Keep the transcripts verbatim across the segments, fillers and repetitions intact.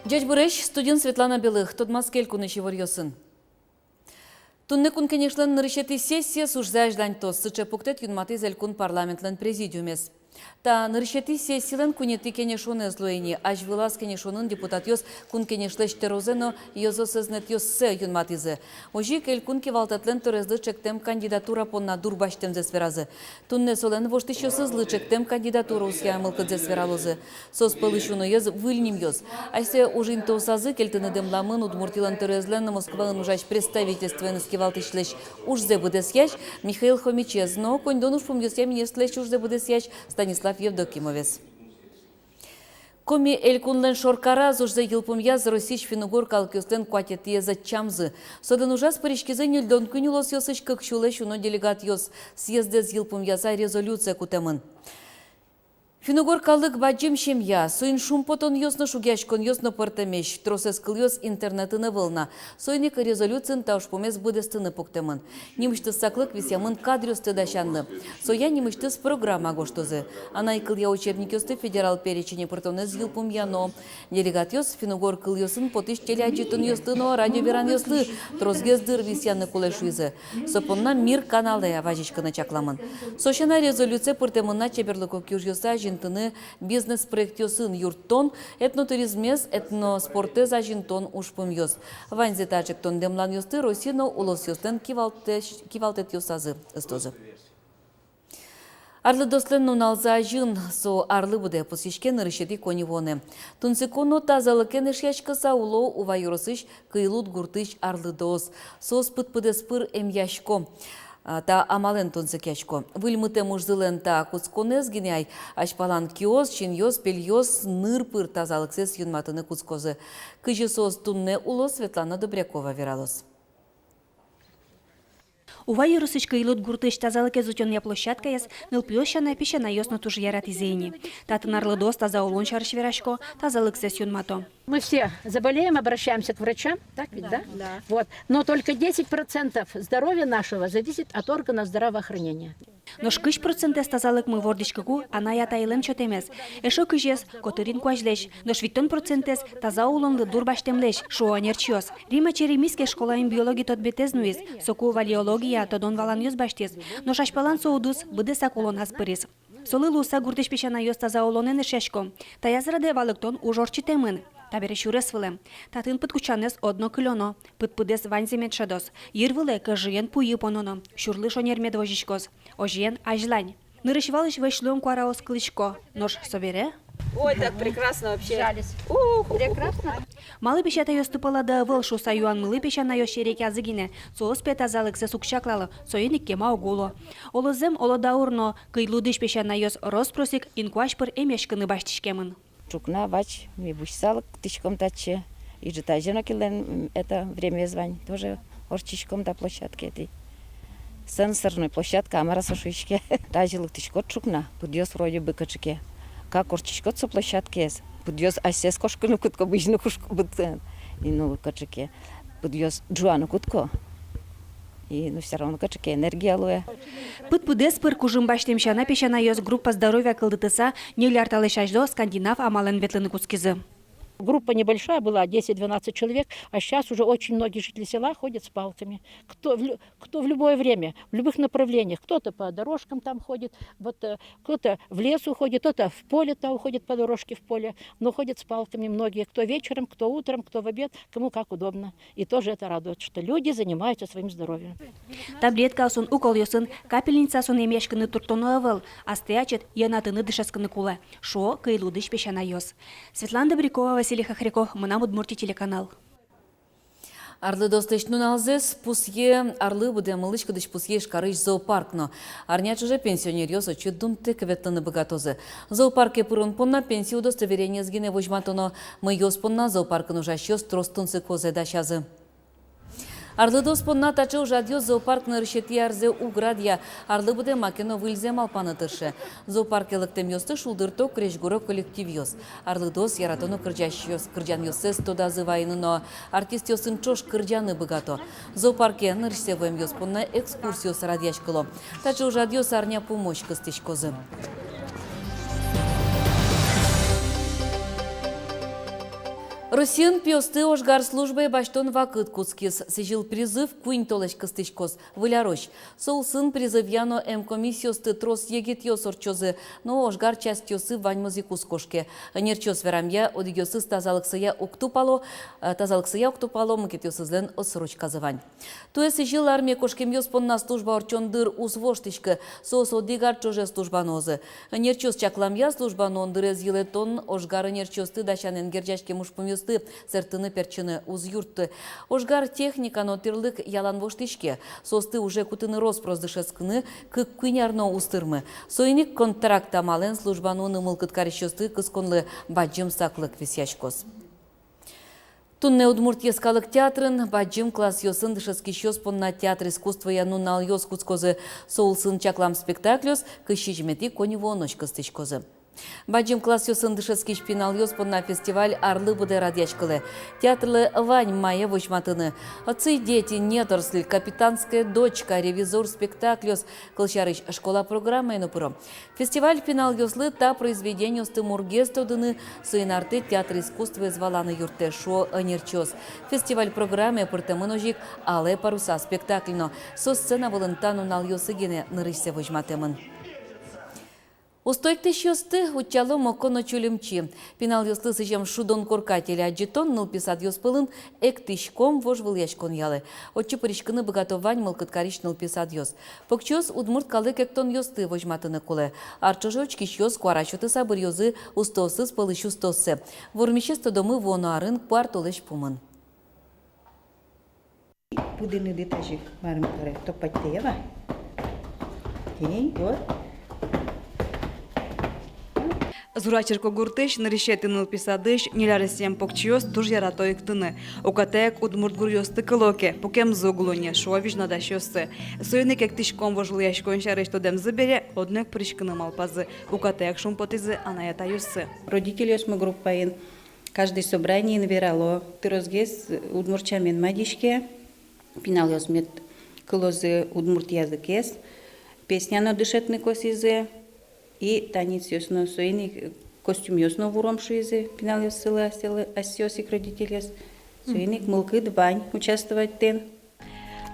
Ӟечбуресь! Студиын Светлана Белых. Тодматске элькунысь иворъёсын. Туннэ Кун Кенешлэн нырысетӥ сессиез ужзэ азьланьтоз. Сыӵе пуктэт юнматӥз Элькун Парламентлэн Президиумез. Та нырысетӥ сессилэн куинетӥ кенешонэз луэ ини. Азьвылаз кенешонын депутатъёс Кун Кенешлэсь тӧрозэ но ёзо сӧзнэтъёссэ юнматӥзы. Озьы ик Элькун кивалтэтлэн тӧрезлы ӵектэм кандидатура понна дурбасьтэмзэс веразы. Туннэ солэн воштӥсьёсызлы ӵектэм кандидатураосъя мылкыдзэс вералозы. Соос пӧлысь уноез выль нимъёс. Асьсэ ужинтыосазы кельтыны дэмламын Удмуртилэн тӧрезлэн Москваын ужась представительствоеныз кивалтӥсьлэсь ужзэ быдэсъясь Михаил Хомичез но коньдон ужпумъёсъя министрлэсь ужзэ быдэсъясь Станислав Евдокимовез. Коми Элькунлэн шоркараз ужзэ йылпумъяз Россиысь финн-угор калыкъёслэн куатетӥез ӧтчамзы. Солэн ужаз пыриськизы ньыльдон куинь улосъёсысь кык сюлэсь уно делегатъёс. Съездэз йылпумъяса резолюция кутэмын. Финн-угор калык бадӟым семья, соин шумпотонъёс но, шугъяськонъёс но пӧртэмесь. Тросэз кылъёс интернетын ӧвӧл на. Соин ик резолюциын та ужпумез быдэстыны пуктэмын. Нимысьтыз саклык висъямын кадръёсты дасянлы. Соя нимысьтыз программа гожтозы. Анай кылъя учебникъёсты федерал перечене пыртонэз йылпумъяно. Делегатъёс финн-угор кылъёсын потӥсь телеадӟытонъёслы но радиоверанъёслы тросгес дыр висъяны кулэ шуизы. Со понна «Мир» каналэ вазиськыны чакламын. Со сяна, резолюцие пыртэмын на чеберлыко киужъёсты азинтыны бизнес-проектъёсын юрттон, этнотуризмез, этноспортэз азинтон ужпумъёс. Ваньзэ та ӵектон-дэмланъёсты Россия но улосъёслэн кивалтэт-, кивалтэтъёсазы ыстозы. Арлыдоослэн нуналзы азьын. Со арлы быдэ пусйиське нырысетӥ коньывуонэ. Тунсыко но тазалыкен эшъяськыса уло Ува ёросысь Кыйлуд гуртысь арлыдоос. Соос пыдпыдэс пыр эмъясько. А, та амалэн тунсыкъясько. Выль мытэм ужзылэн та кутсконэз гинэ ай, азьпалан киос, синъёс, пельёс ныр пыр тазалыксэс юнматыны кутскозы. Кызьы соос туннэ уло, Светлана Добрякова вералоз. Ува ёросысь Кыйлуд гуртысь тазалыкез утёнъя площадкаез нылпиос сяна песянайёс но туж яратӥзы ини. Татын арлыдоос таза улон сярысь верасько, тазалыксэс юнмато. Мы все заболеем, обращаемся к врачам, так ведь, да? Да. Вот. Но только десять процентов здоровья нашего зависит от органов здравоохранения. Нош кызь процентэз тазалыкмы вордӥськыку анай-атайлэн сётэмез. Эшшо кызез котырын куазьлэсь, нош витьтон процентэз таза улонлы дур басьтэмлэсь, шуо ӧнерчиос. Римма Черемиске школаын биология тодметэз нуиз, соку валеология тодон-валанъёс басьтӥз. Нош азьпалан со удыс быдэсак улоназ пыриз. Солы луыса гуртысь песянайёс таза улонэн эшъясько. Таяз радэ валэктон уж ортчытэмын. Табере сюрес вылэм. Татын пыдкутчанэз одно кылёно. Пыдпыдэс ваньзэ мед шӧдоз. Йыр вылэ кӧжыен пуйы пононо. Сюрлы шонер мед возиськоз. Озьыен, азьлань. Нырысь-валысь вӧсь луэм куараос кылӥсько. Нош собере? Ой, так прекрасно вообще. Сжались. Ух, ух, ух, ух. Прекрасно. Малы песятайёсты пӧлады ӧвӧл шуыса юанмылы песянайёс серекъязы гинэ. Соос пе тазалыксэс уг чаклало, соин ик кема уг уло. Оло зэм, оло даур, но Кыйлудысь песянайёс рос-прос ик инкуазь пыр эмъяськыны басьтӥськемын. Ӵукна вач ми бусьыса лыктӥськом татчы. Ӝытазе но кинлэн, м, это, времяез вань, тоже ортчиськом та площадкаетӥ. Сенсорной площадка, а мар-а со шуиське. Тазьы лыктӥськод ӵукна, пыдъёс вроде бы кыӵе ке. Как ортчиськод со площадкаез, пыдъёс асьсэос кошкыны кутско, бызьыны кутско, быдтэн. И, ну, кыӵе ке. Пыдъёс ӝуаны кутско. И, ну, всё равно кыӵе ке энергия луэ. Пыдпыдэс пыр кужым басьтэм сяна песянайёс группа здоровья кылдытыса, ньыль ар талэсь азьло скандинав амалэн ветлыны кутскизы. Группа небольшая была, десять-двенадцать человек, а сейчас уже очень многие жители села ходят с палками. Кто в лю-, кто в любое время, в любых направлениях. Кто-то по дорожкам там ходит, вот, э, кто-то в лес уходит, кто-то в поле там уходит по дорожке в поле, но ходят с палками многие, кто вечером, кто утром, кто в обед, кому как удобно. И тоже это радует, что люди занимаются своим здоровьем. Таблеткаосын, уколъёсын, капельницаосын эмъяськыны турттоно ӧвӧл, астэ ачид йӧнатыны дышетскыны кулэ, шуо Кыйлудысь песянайёс. Светлана Добрякова, Василий Хохряков, «Мынам Удмуртие» телеканал. Арлыдоослэсь нуналзэс пусъе арлы быдэ мылысь-кыдысь пусъе Ижкарысь зоопарк но. Арня ӵоже пенсионеръёс отчы дунтэк ветлыны быгатозы. Зоопарке пырон понна пенсия удостоверениез гинэ возьматоно. Мӧйыос понна зоопаркын ужасьёс трос тунсыкозэ дасязы. Арлыдоос понна таӵе ужрадъёс зоопарк нырысетӥ арзэ уг радъя. Арлы быдэ маке но выльзэ малпаны тырше. Зоопарке лыктэмъёсты шулдырто крезьгуро коллективъёс. Арлыдоос яратоно кырӟасьёс, кырӟанъёссэс тодазы вайыны но артистъёсын ӵош кырӟаны быгато. Зоопарке нырысьсэ вуэмъёс понна экскурсиос радъяськыло. Таӵе ужрадъёс арня пумозь кыстӥськозы. Россиын пиосты ожгар службае басьтон вакыт кутскиз. Сӥзьыл призыв куинь толэзь кыстӥськоз. Выль арозь. Со улсын призывъя но эмкомиссиосты трос егитъёс ортчозы, но ожгар частьёсы ваньмыз ик уз кошке. Ӧнерчиос верамъя, одӥгъёсыз тазалыксыя уг тупало, э, тазалыксыя уг тупало, мукетъёсызлэн отсрочказы вань. Туэ сӥзьыл армие кошкемъёс понна служба ортчон дыр уз воштӥськы, соос одӥг ар ӵоже служба нуозы. Ӧнерчиос чакламъя, служба нуон дырез йылэтон ожгар ӧнерчиосты дасянэн герӟаськем ужпумъёсты сэртыны-пертчыны уз юртты. Ожгар техника но тӥрлык ялан воштӥське, соосты уже кутыны рос-прос дышетскыны кык-куинь ар но уз тырмы. Соин ик контракт амалэн служба нуыны мылкыд карисьёсты кысконлы бадӟым саклык висъяськоз. Туннэ Удмурт йӧскалык театрын бадӟым классъёсын дышетскисьёс понна театр искусствоя нуналъёс кутскозы. Со улсын чаклам спектакльёс кызь сизьыметӥ коньывуонозь кыстӥськозы. Бадӟым классъёсын дышетскись пиналъёс понна фестиваль арлы быдэ радъяськылэ. Театрлы вань мае возьматыны. «Отцы и дети», «Недоросль», «Капитанская дочка», «Ревизор» спектакльёс, кылсярысь, школа программае но пыро. Фестиваль пиналъёслы та произведениосты мургес тодыны, соин артэ театр искусствоез валаны юрттэ, шуо ӧнерчиос. Фестиваль программае пыртэмын озьы ик «Алые паруса» спектакль но. Со сцена вылын та нуналъёсы гинэ нырысьсэ возьматэмын. Усто эктӥсьёсты утчало Моко но Чульымчи. Пиналъёслы сӥзем «Шудон корка» телеадӟытон нылпи садъёс пӧлын «Эктӥськом» вожвылъяськонъя луэ. Отчы пыриськыны быгато вань мылкыд карись нылпи садъёс. Покчиос удмурт калык эктонъёсты возьматыны кулэ. Ар ӵоже учкисьёс куара сётыса быръёзы устоосыз пӧлысь устооссэ. Вормисез тодомы вуоно арын, куартолэзь пумын. Пыдыныды тазьы ик, марым каре, топать тае ва. Тӥни, вот. Зура черкогуртысь нырысетӥ нылпи садысь ньыль аресъем покчиос туж ярато эктыны. Укатаяк удмурт гуръёсты кыло ке, пукемзы уг луы ни, шуо визьнодасьёссы. Соин ик «Эктӥськом» вожвылъяськон сярысь тодэмзы бере, одно ик пыриськыны малпазы. Укатаяк шумпотӥзы анай-атайёссы. Родительёсмы группаен каждый собраниын верало: тросгес удмурт сямен мадиське, пиналъёс мед кылозы удмурт языкез, песня но дышетыны косӥзы, и танецъёс но, соин ик костюмъёс но вуром шуизы пиналъёссылы, асьсэлы, асьсэос ик родительёс. Соин ик мылкыд вань участвоватьтэн.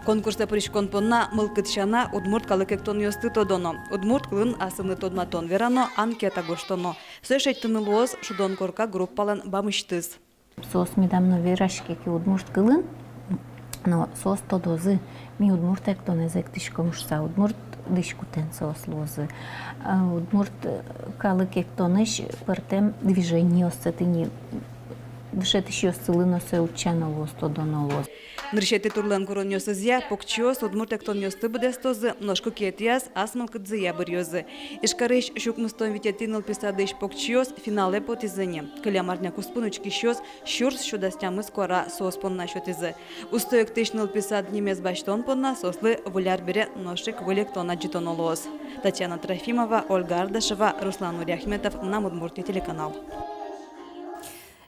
Конкурсэ пыриськон понна мылкыд сяна удмурт калык эктонъёсты тодоно, удмурт кылын асыны тодматон верано, анкета гожтоно. Сое шедьтыны луоз «Шудон корка» группалэн бамысьтыз. Соос медам но вераське ке удмурт кылын, но соос тодозы, ми удмурт эктонэз эктӥськом шуса, удмурт дӥськутэн соос луозы. А удмурт, э, калык эктонысь пӧртэм движениоссэ тӥни дышетӥсьёссылы но сое утчано луоз, тодоно луоз. Нырысетӥ турлэн куронъёсызъя покчиос удмурт эктонъёсты быдэстозы, нош кыкетӥяз ас мылкыдзыя быръёзы. Ижкарысь сюкмыстон витетӥ нылпи садысь покчиос финалэ потӥзы ни. Кылем арня куспын учкисьёс сюрс сю дас тямыс куара соос понна сётӥзы. Усто эктӥсь нылпи сад нимез басьтон понна соослы выль ар бере нош ик выль эктон адӟытоно луоз. Татьяна Трофимова, Ольга Ардашева, Руслан Нуриахметов, «Мынам Удмуртие» телеканал.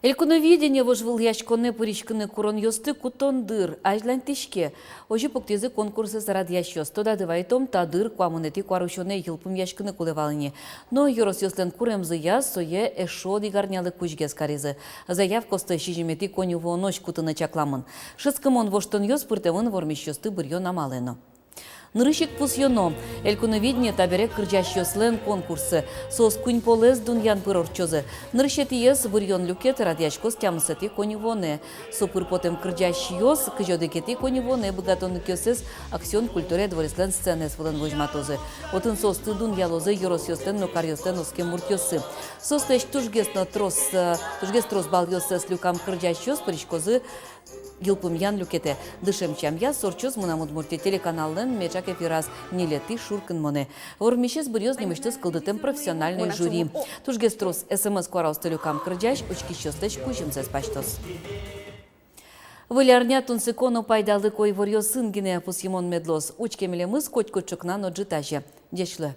«Элькуновидение» вожвылъяськонэ пыриськыны куронъёсты кутон дыр азьланьтӥське. Озьы пуктӥзы конкурсэз радъясьёс. Тодады вайытом, та дыр куамынэтӥ куарусёнэ йылпумъяськыны кулэ вал ини. Но ёросъёслэн куремзыя сое эшшо одӥг арнялы кузьгес каризы. Заявкаосты сизьыметӥ коньывуонозь кутыны чакламын. Шӧдскымон воштонъёс пыртэмын вормисьёсты быръён амалэ но. Нырысь ик пусъёно: «Элькуновидение» табере кырӟасьёслэн конкурсы. Соос куинь полэс дунъян пыр ортчозы. Нырысетӥез быръён люкет радъяськоз тямысэтӥ коньывуонэ. Со пыр потэм кырӟасьёс кызь одӥгетӥ коньывуонэ быгатонлыкъёссэс «Аксион» культурая двореслэн сценаез вылын возьматозы. Отын соосты дунъялозы ёросъёслэн но каръёслэн оскем муртъёссы. Соослэсь тужгес но трос, э, тужгес трос балъёссэс люкам кырӟасьёс пыриськозы йылпумъян люкетэ. Дышем сямъяз ортчоз «Мынам Удмуртие» телеканаллэн меӵак эфираз ньылетӥ шуркынмонэ. Вормисез быръёз нимысьтыз кылдытэм профессиональной жюри. Тужгес трос СМС куараосты люкам кырӟась учкисьёслэсь кузьымзэс басьтоз. Выль арня тунсыко но пайдалыко иворъёсын гинэ пусйымон мед луоз. Учке милемыз котькуд ӵукна но ӝытазе. Ӟечлы.